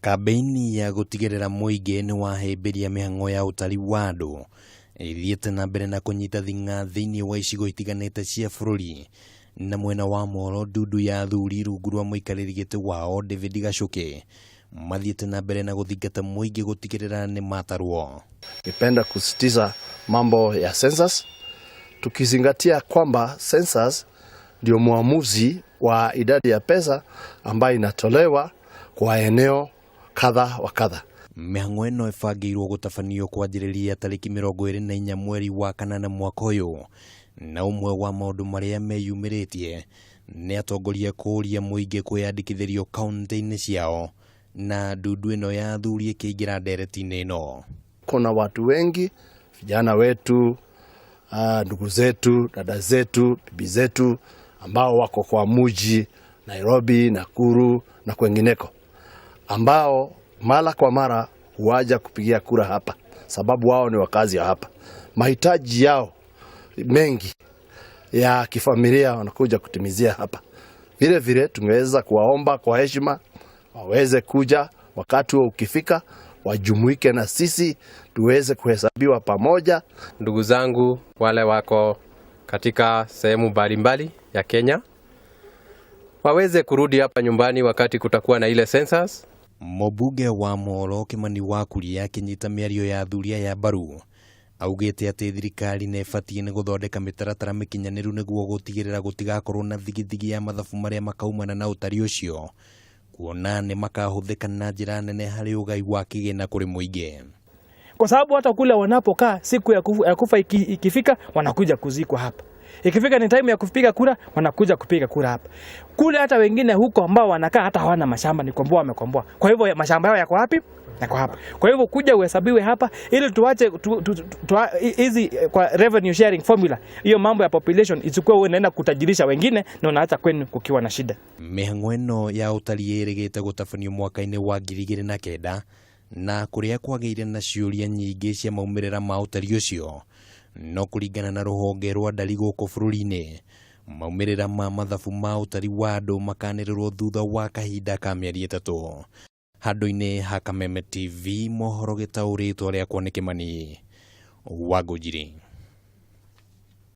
Kambĩini ya gũtigĩrĩra mũingĩ nĩ wahĩmbĩria mĩhang'o ya ũtari wa andũ ĩthiĩte na mbere na kũnyita thing'a thĩinĩ wa icigo itiganĩte cia bũrũri na mwena wa Moro ndundu ya athuri rungu rwa mũikarĩri gĩtĩ wao David Gachuki mathiĩte na mbere na gũthingata mũingĩ gũtigĩrĩra nĩ matarwo. Nipenda kusisitiza mambo ya census, tukizingatia kwamba census ndio muamuzi wa idadi ya pesa ambayo inatolewa kwa eneo kadha wa kadha. Mĩhang'o ĩno ĩbangĩirwo gũtabanio kwanjĩrĩria tarĩki 24 mweri wa kanana mwaka ũyũ, na ũmwe wa maũndũ marĩa meyumĩrĩtie nĩ atongoria kũũria mũingĩ kwĩyandĩkithĩrio kaunti-inĩ ciao na ndundu ĩno ya athuri ĩkĩingĩra ndereti-inĩ ĩno. Kuna watu wengi, vijana wetu, ndugu zetu, dada zetu, bibi zetu ambao wako kwa muji Nairobi, Nakuru na kwengineko, ambao mara kwa mara huwaja kupigia kura hapa, sababu wao ni wakazi wa hapa. Mahitaji yao mengi ya kifamilia wanakuja kutimizia hapa. Vile vile tungeweza kuwaomba kwa heshima waweze kuja wakati huo ukifika, wajumuike na sisi tuweze kuhesabiwa pamoja. Ndugu zangu wale wako katika sehemu mbalimbali ya Kenya waweze kurudi hapa nyumbani wakati kutakuwa na ile census. Mũmbunge wa Moro Kimani wa Kuria akĩnyita mĩario ya athuri aya mbaru augĩte atĩ thirikari nĩ ĩbatiĩ nĩ gũthondeka mĩtaratara mĩkinyanĩru nĩguo gũtigĩrĩra gũtigakorwo na thigithigi ya mathabu marĩa makaumana na ũtari ũcio, kuona nĩ makahũthĩka na njĩra nene harĩ ũgai wa kĩgĩna kũrĩ mũingĩ. Kwa sababu hata kule wanapokaa siku ya kufa ikifika wanakuja kuzikwa hapa. Ikifika ni time ya kupiga kura, wanakuja kupiga kura hapa. Kule hata wengine huko ambao wanakaa hata hawana mashamba, ni komboa wamekomboa. Kwa hivyo mashamba yao yako wapi? Yako hapa. Kwa hivyo kuja uhesabiwe hapa ili tuache hizi kwa revenue sharing formula. Hiyo mambo ya population ichukue wewe unaenda kutajirisha wengine na unaacha kwenu kukiwa na shida. Mĩhang'o ĩno ya ũtari ĩrĩgĩte gũtabanio mwaka-inĩ wa 2009 na kũrĩa kwagĩire na ciũria nyingĩ cia maumĩrĩra ma ũtari ũcio, no kũringana na rũhonge rwa ndari gũkũ bũrũri-inĩ, maumĩrĩra ma mathabu ma ũtari wa andũ makanĩrĩrwo thutha wa kahinda ka mĩeri 3. Handũ-inĩ ha Kameme TV mohoro gĩtaũrĩtwo rĩakwa nĩ Kĩmani Wangũnjiri.